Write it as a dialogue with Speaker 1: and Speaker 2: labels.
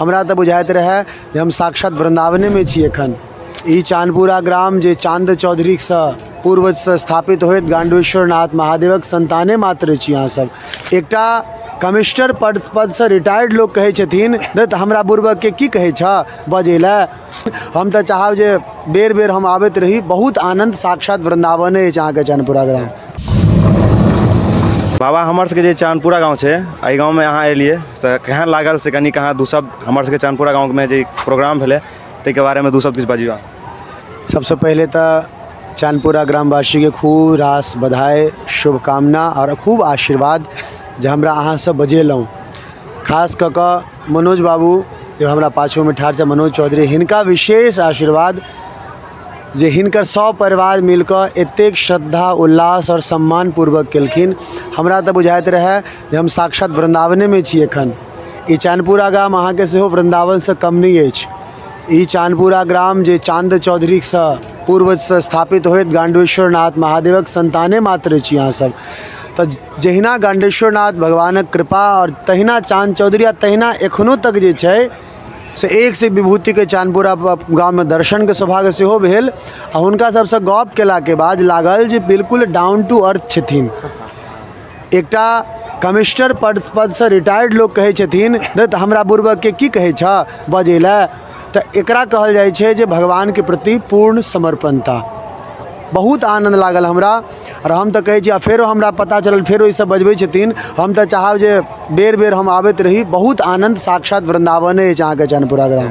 Speaker 1: हमरा तऽ बुझाइत रहए जे हम साक्षात वृन्दावनेमे छी एखन। ई चानपुरा ग्राम जे चाँद चौधरीसँ पूर्वजसँ स्थापित होइत गाण्डेश्वरनाथ महादेवक सन्ताने मात्र छी अहाँसभ। एकटा कमिश्नर पदसँ रिटायर्ड लोक कहै छथिन तऽ हमरा बुड़बकके की कहै छह बजै लए। हम तऽ चाहब जे बेर बेर हम आबैत रही। बहुत आनन्द, साक्षात वृन्दावने अछि अहाँके चानपुरा ग्राम।
Speaker 2: बाबा, हमर सबके जे चाँदपुरा गाँव छै, एहि गाँवमे अहाँ एलियै तऽ केहन लागल से कनि अहाँ दू शब्द हमर सबके चाँदपुरा गाँवमे जे प्रोग्राम भेलै ताहिके बारेमे दू शब्द किछु बजियौ।
Speaker 1: सबसँ पहिले तऽ चाँदपुरा ग्रामवासीके खूब रास बधाइ, शुभकामना आओर खूब आशीर्वाद जे हमरा अहाँसभ बजेलहुँ। खास कऽ कऽ मनोज बाबू जे हमरा पाछूमे ठाढ़ छथि, मनोज चौधरी, हिनका विशेष आशीर्वाद जे हिनकर सब परिवार मिलकऽ एतेक श्रद्धा, उल्लास आओर सम्मानपूर्वक केलखिन। हमरा तऽ बुझाइत रहए जे हम साक्षात वृन्दावनेमे छी एखन। ई चैनपुरा गाम अहाँके सेहो वृन्दावनसँ कम नहि अछि। ई चानपुरा ग्राम जे चाँद चौधरीसँ पूर्वजसँ स्थापित होइत गाण्डेश्वरनाथ महादेवक सन्ताने मात्र छी अहाँसभ। तऽ जहिना गाण्डेश्वरनाथ भगवानक कृपा आओर तहिना चाँद चौधरी आओर तहिना एखनो तक जे छै से एक से विभूतिके चानपुरा गाममे दर्शनके सौभाग्य सेहो भेल। आ हुनका सभसँ गप्प केलाके बाद लागल जे बिल्कुल डाउन टू अर्थ छथिन। एकटा कमिश्नर पदसँ रिटायर्ड लोक कहै छथिन तऽ हमरा बुड़बकके की कहै छह बजै लए। तऽ एकरा कहल जाइ छै जे भगवानके प्रति पूर्ण समर्पणता। बहुत आनन्द लागल हमरा। आओर हम तऽ कहै छी, आ फेरो हमरा पता चलल फेरो ईसभ बजबै छथिन, हम तऽ चाहब जे बेर बेर हम आबैत रही। बहुत आनन्द, साक्षात वृन्दावने अछि अहाँके चैनपुरा ग्राम।